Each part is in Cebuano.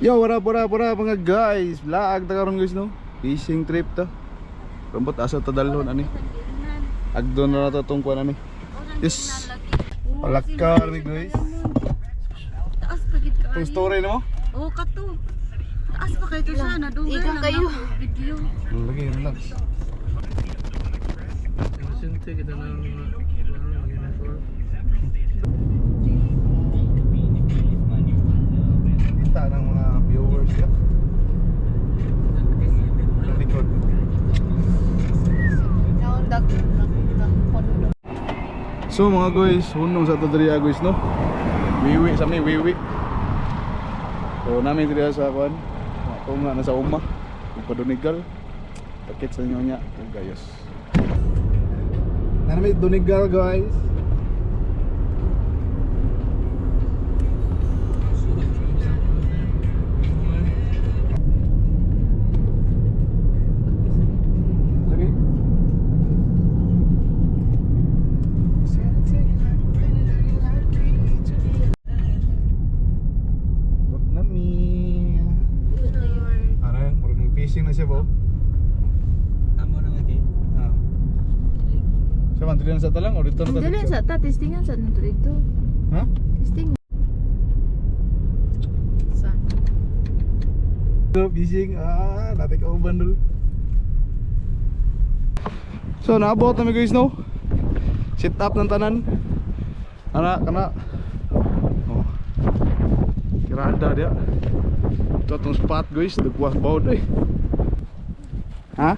Yo, what up mga guys? Vlog ta karon guys, no? Fishing trip to. Rambot asa ta dalhon ani. Agdon na to tong kuan ani. Yes. Palakar ni guys. Taas pa gid ka. Itong story nimo? Oo kato. Taas pa kayo to siya nadunggan Iga lang kayo. ako, video. Lagi, relax. Innocente kita ng uniform. Kita ng mga viewers ya. Sa likod. Naundag ng kondo. So mga guys, hunong sa to diri guys, no. Wiwi sa mi wiwi. So namin diri sa kuan. Ako nga nasa uma. Ug padunigal. Pakit sa inyo nya ug gayos. Na namin dunigal, guys. Lagi. Wag na mi. Ano yan? Murag mag-fishing na siya ba? Amo na nga kay. Ah. Siya man, dili na sa talang o dito na ta? Dili sa ta testingan sa nito dito. Ha? Testing. Sa So, fishing. Ah, natin ka uban dul. So, naabot na mi guys, no? Sit up ng tanan. Ana, kana. Oh. Tirada dia. Ito atong spot guys, dagwas bawd eh. Ha?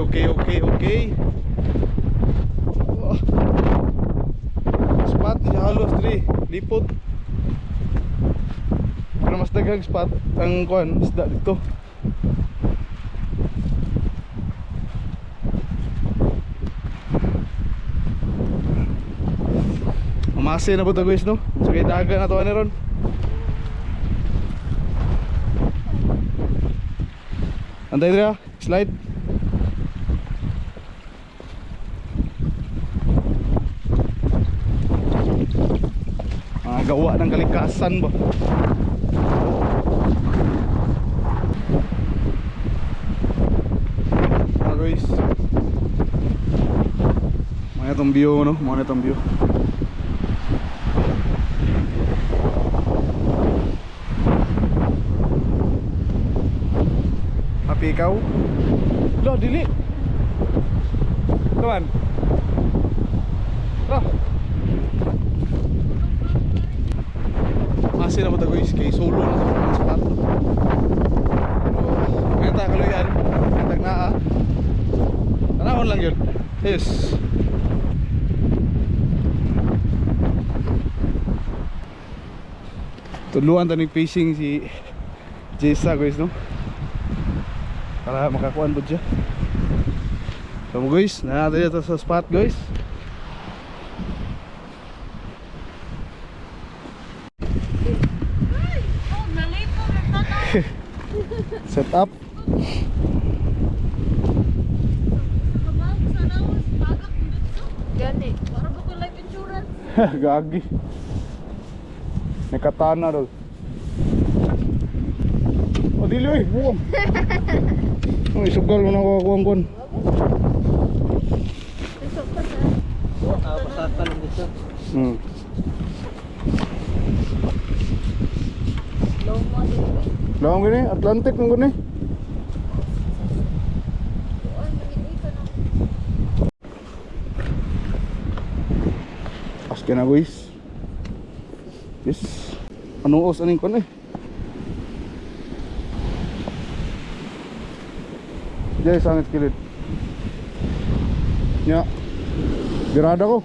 Okay. Oh. Spot ni siya halos diri, lipot. Pero mas daghang spot ang kuan isda dito. Mamase na po ito guys, no? So kay daga na to ani ron. Antay diri ah, slide. Mga gawa ng kalikasan ba? Mga guys. Mga itong view, no? Mga itong view. Happy ikaw? Lo, dili. Come on. Tara. Masi na mo ta guys kay solo na sa mga spot. Pero ngayon ta kaluyan, ngayon naa. Tanawon lang yun. Yes. Tuluan ta nig fishing si Jessa guys, no? Para makakuan po siya. So guys, na natin dito sa spot guys. Oh, nalipong nagtanaw. Set up. Kabag sa naos, pagak dito. Gani. Para ba ko life insurance? Gagi. May katana daw. Oh, dili oy, buwang. Uy, sugal mo na ako kuwang kuwan. Tusok pa sa. Ah, pasaka lang dito. Low mo dito. Lawang gini, Atlantic mo gini. Oy, magiging na. Aske na guys. Yes. Ano os aning kuwan eh? Jay, sangit kilid. Nya. Birada ko.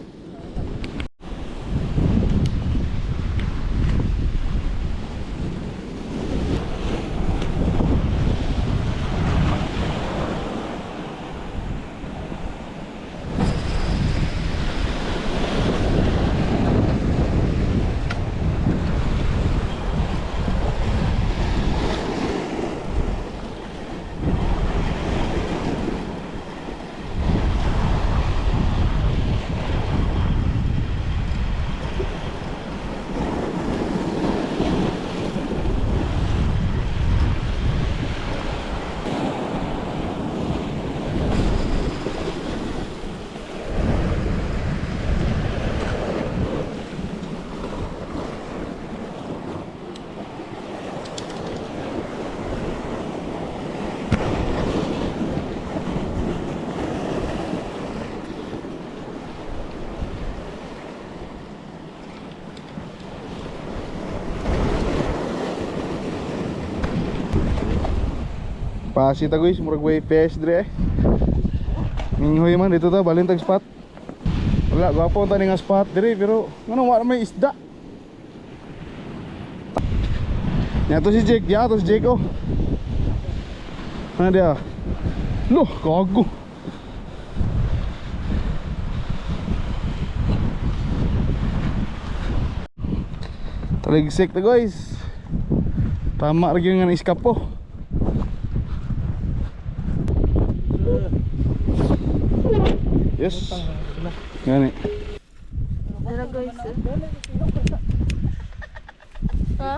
Pasi ta guys, murag way fish dire eh. Minghoy man dito ta balin tag spot. Wala gwapo ta ni nga spot dire pero ngano wala may isda. Nya to si Jake, ya to si Jake oh. Ano dia? Loh, gago. Taligsik ta guys. Tama ra gyud nga iskapo. Yes. Gani. Dara guys. Ha?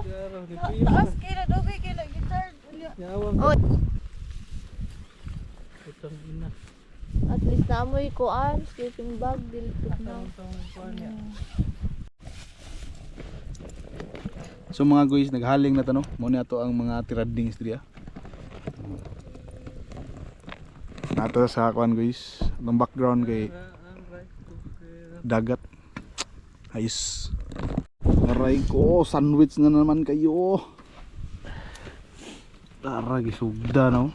Taas kay na dugay kay na gicharge. Unya. Yawang. Oh. Putang ina. At least naamoy kuan, sleeping bag, dili na. So mga guys, naghaling na ta no. Mo ni ato ang mga tiradings diri ah. Nato sa kuan guys, ang background kay dagat. Ayos. Aray ko, sandwich na naman kayo. Tara, gisugda no.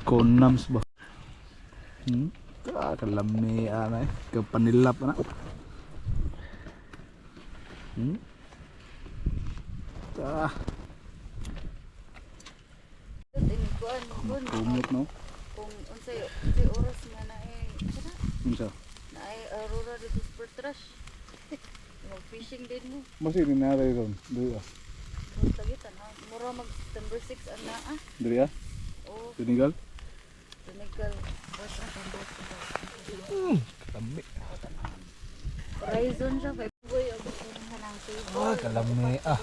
Konams ba? Ah, kalami ana eh. Kapanilap na. Ah, Ini kuan gun. kumot no. Kung unsay oras nga naay kana Unsa? naay aurora dito sa Pertrash. Mag fishing din mo. Masi ni na ron. Diri ah. Kung tagitan ha. Mura mag September 6 ang naa. Diri ah. O Senegal. Senegal. Kalami. Horizon siya kay Boy og kanang table. Ah, kalami ah.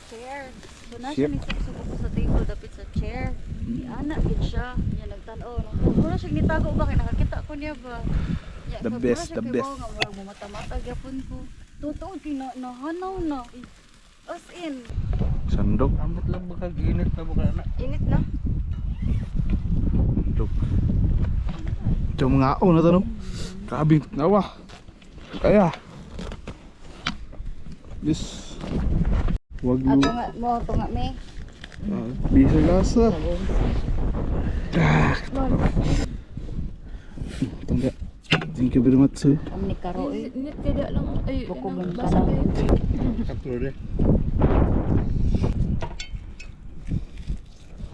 Chair. So na siya Shit. nagsuko ko sa table dapit sa chair. Ni ana gid siya. Niya nagtan-aw no. Mura siya nitago ba kay nakakita ko niya ba. Nya, The mura best, siya the kay best. bao Nga murag mumata-mata gyapon ko. Totoo kay na nahanaw na. As in. Sandok. Amot lang baka init na baka na. Init na. Sandok. Ito mga na to no. Grabe nawa. Kaya. Yes. Wag mo. Ato nga mo ato nga me. Ah, bisa gasa. Ah. Tangga. Thank you very much sir. Am ni karo eh. Init kaya lang. Ay, Buko anong man basa ka kayo. Sakto rin.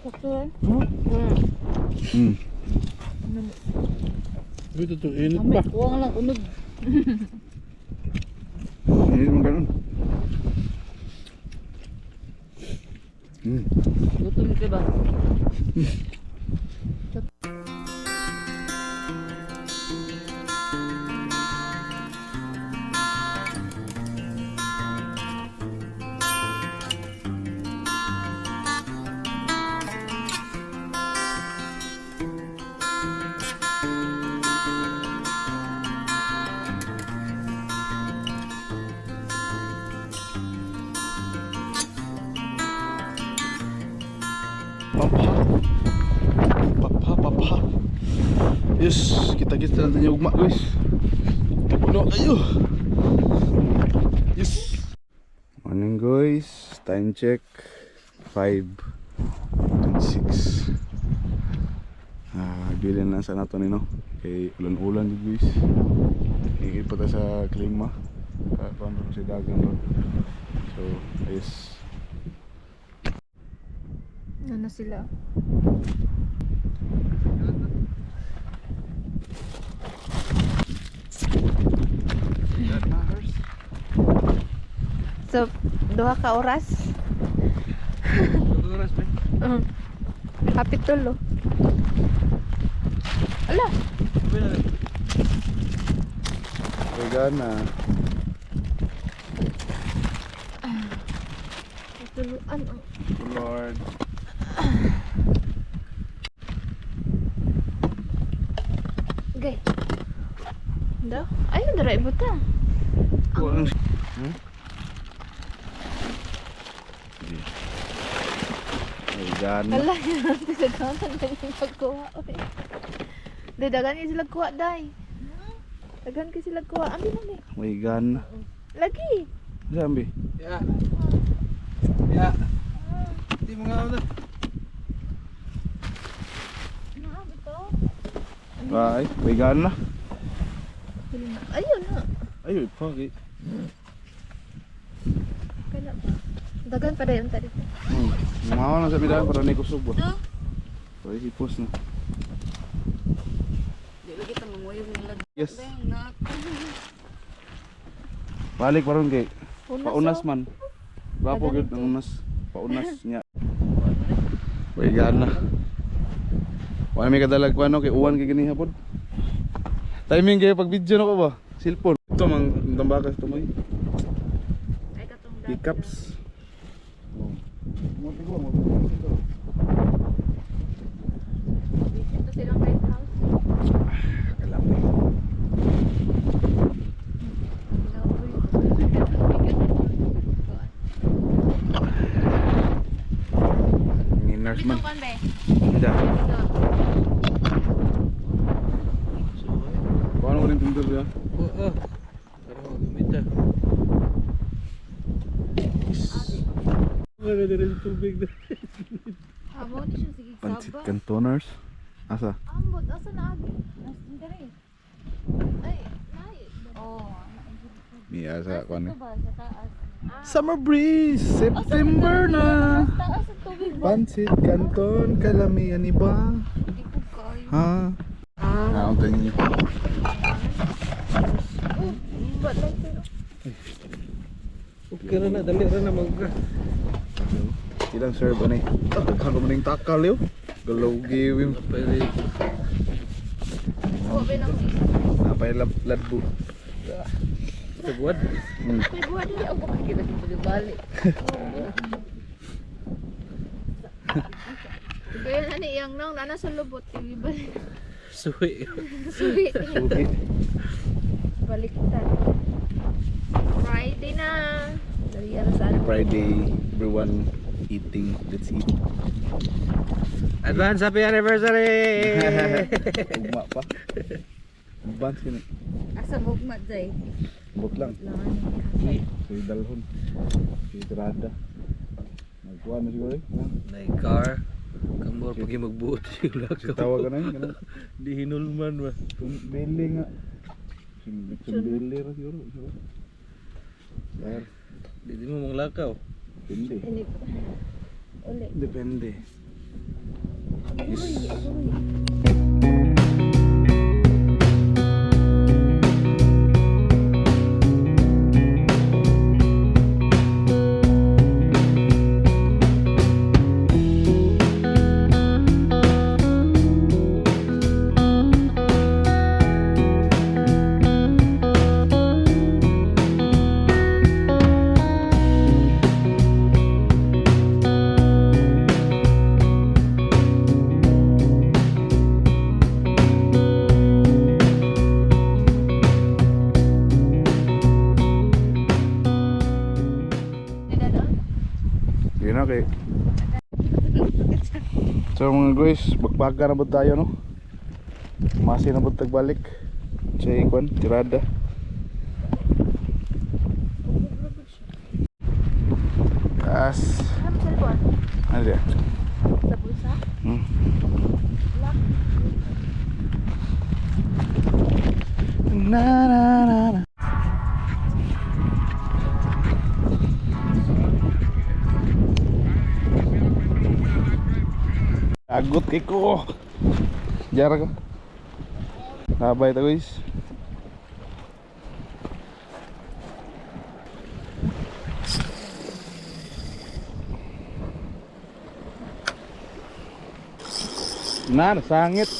Sakto eh. Dito to init pa. Kuwang lang unog. Ini man ganun. Gutom ka ba? Papa. Papa, papa. Yes, kita-kita natin yung ugma, guys. Puno kayo. Yes. Morning, guys. Time check. 5:26. Ah, bilin lang sa nato nino. Kay ulan-ulan jud, guys. Higit pa ta sa klima. Ah, paano si dagan ron. So, ayos. Ano sila? That matters. So, duha ka oras. Oras ba? Happy tulo. Ala, Sabi na rin. Regana. tuluan ang Lord. gay. Daw, ayun dara ibutang. Kuha ang... Sige. Regana. Ala, daganan na yung pagkuha. Oy. Day, dagan kayo sila kuha, day. Dagan kayo sila kuha. Ambi na ni. Regana. Lagi. Zambi. Ya. Ya. Di mga ano. Ay, waigaan na. Ayun na. Ay, fuck it. Kana ba? Dagan pa dayon ta dito. Mga na sa bidahan para ni kusog ba. Ay, hipos na. Di lagi ta manguyog nila. Yes. Dahil na. Balik pa ron kay. Unas, Paunas oh. man. Gwapo Dagan gyud ito. ang unas. Paunas niya. Waigaan na. Wala may kadalag ko ano kay uwan kay gani hapon. Timing kayo pag video na ko ba? Cellphone. Ito mang tambakas tumoy. Ay katong dati. Pickups. Visit to silang lighthouse. Ni nurse man. Dito kan be. Hindi. Dito. Paano ko rin tindog ya? Oo. Pero gumita. Wala na rin tubig na. Amo ni siya sige Pansit saba. Cantoners. Asa? Ambot asa na agi? Nas diri. Ay, nay. Oh. Miya sa kuan. Ito ba sa taas? Summer breeze, September na. Taas ang tubig ba? Pansit Canton, kalamian iba. Di ko kayo. Ha? Ah, naunta ninyo. Oh, but lang pero. Okay na na, dali ra na mag. Ilang serve ani? Ah, daghan pa man ning takal yo. Galaw giwim. Pwede. Wa be nang isa. Napay ladbo. Tagwad. May buhat dili og Kita kita balik. Kaya na ni iyang nang nana sa lubot ibalik. Suwi. Suwi. Suki. Baliktad. Friday na. Dali ara sa ano. Friday, everyone eating. Let's eat. Advance happy anniversary! Ugma pa. Advance kini. Asa mugma jay. Bot lang. Si Dalhon. Si Tirada. Nagkuha na siguro eh. Nay car. Kamor pag magbuot yung Si lakaw. tawag ka na yun. Ganun. Di hinulman ba? Bili nga. Sumbili ra siguro. Siguro. Sir, Di di mo manglakaw. depende. Ini. Uli. Depende. Yes. Di na doon. Yun na kay. So mga guys, bagbaga na ba tayo no? Masi na ba tagbalik? Sa ikon, tirada. As, Ano cellphone? ano dia? Sa bulsa? Hmm. Na na na na. Agot kay ko. Jara ka. Nabay ta guys. Na, nasangit.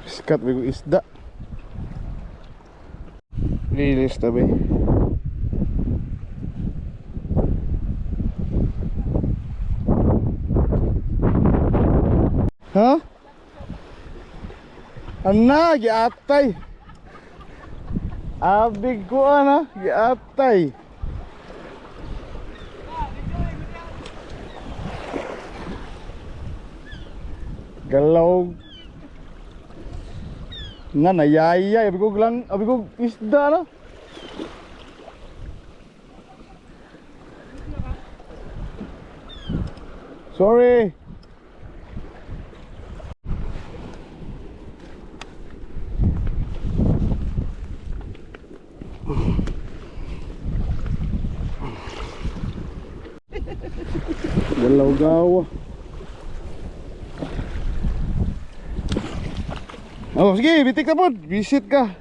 Sikat may isda. Lilis tabi. Ha? Ana, giatay. Abig ko ana, giatay. Galaw. Nga nayaya, abi ko lang, abi ko isda na. Sorry. Galaw gawa. Oh, sige, bitik na po. Visit ka.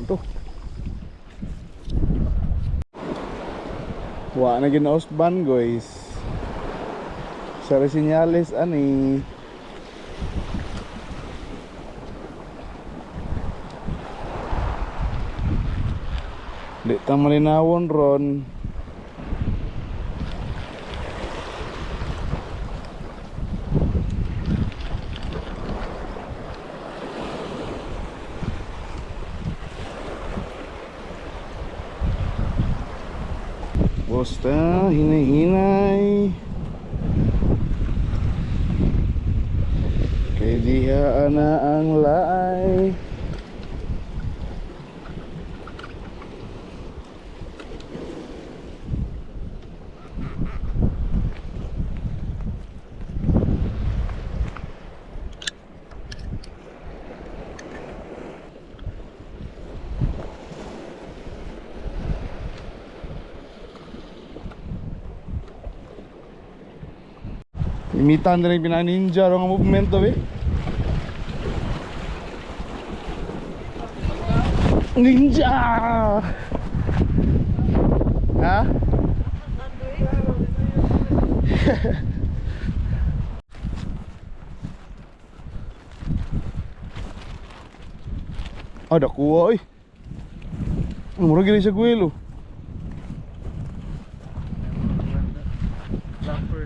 Ito. Wa na ginaosban, guys. Sa senyales ani. Di ta malinawon ron. Basta hinay-hinay. Kay diha na ang laay. Imitan na rin pina-ninja ro nga movement be. Ninja! Ha? Ah, dakuha oy. Mura gini sa gwelo.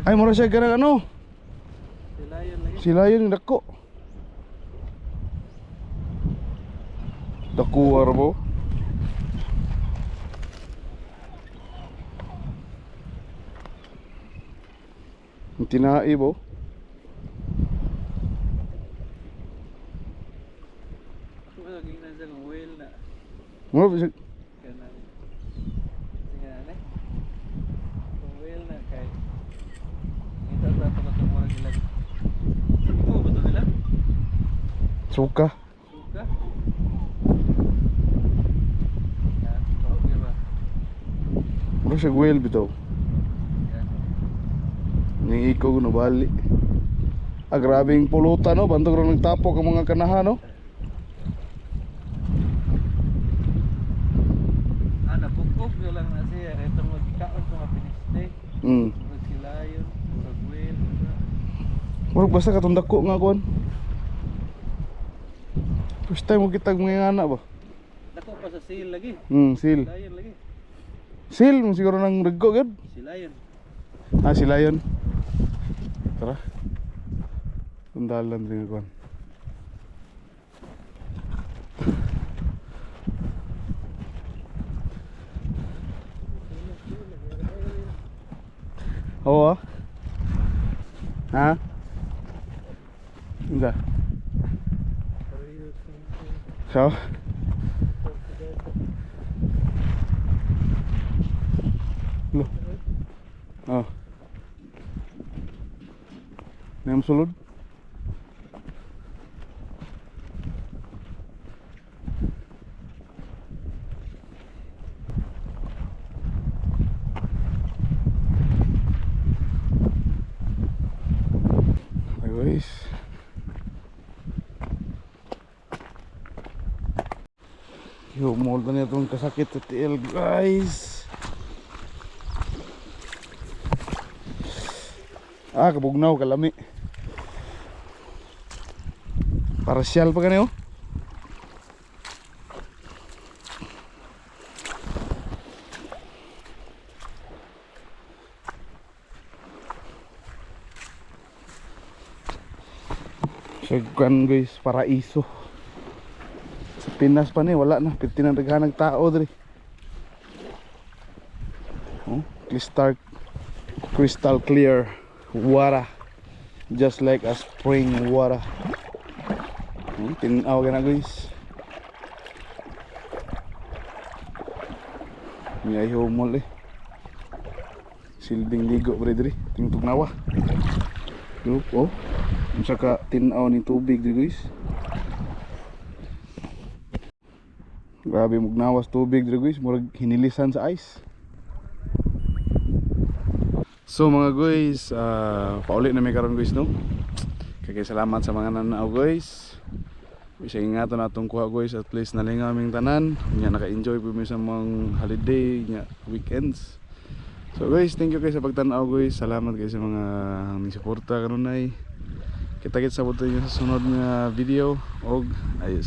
Ay, mura siya ganang ano. Sila yun, dako. Dako arbo. Ang tinai bo. Mura siya. Suka. Mura siya gwel bitaw. Ning ikaw no bali. Ah, grabe yung pulutan no, bantog ra nagtapok ang mga kanahan no. Ah, nabukog na lang na siya. Itong magkaon mga piniste. Murag silayon, murag whale. Murag basta katong dako nga kuan. First time mo kitag mga anak ba? Dako pa sa seal lagi. Seal. Silayon lagi. Seal mo siguro nang dagko gyud. Silayon. Ah, sila yun. Tara. Tundalan rin kuan. Oo ah. Ha? Hindi. So? Loh. Oh. Nem sulod. Ay, guys. Yo, molda niya itong kasakit sa tiil, guys. Ah, kabugnaw, kalami. Partial pa kani, oh. Sagkan guys, paraiso. Sa Pinas pa ni, wala na. Piti na naghanag tao diri. Crystal, crystal clear water. Just like a spring water. Tinaw ka na, guys. May ay humol eh. Silbing ligo bre diri, ting tugnawa. Look, oh. Unsa ka tin-aw ni tubig diri, guys. Grabe mugnawas tubig diri, guys, murag hinilisan sa ice. So mga guys, pauli na mi karon, guys, no. Kay salamat sa mga nananaw, guys. Bisa ingatan atong kuha, guys, at least nalingaw aming tanan. Nya naka-enjoy po mi sa mga holiday nya weekends. So guys, thank you kayo sa pagtanaw, guys. Salamat kayo sa mga ni suporta kanunay. Kita-kits sa inyo sa sunod nga video og ayos.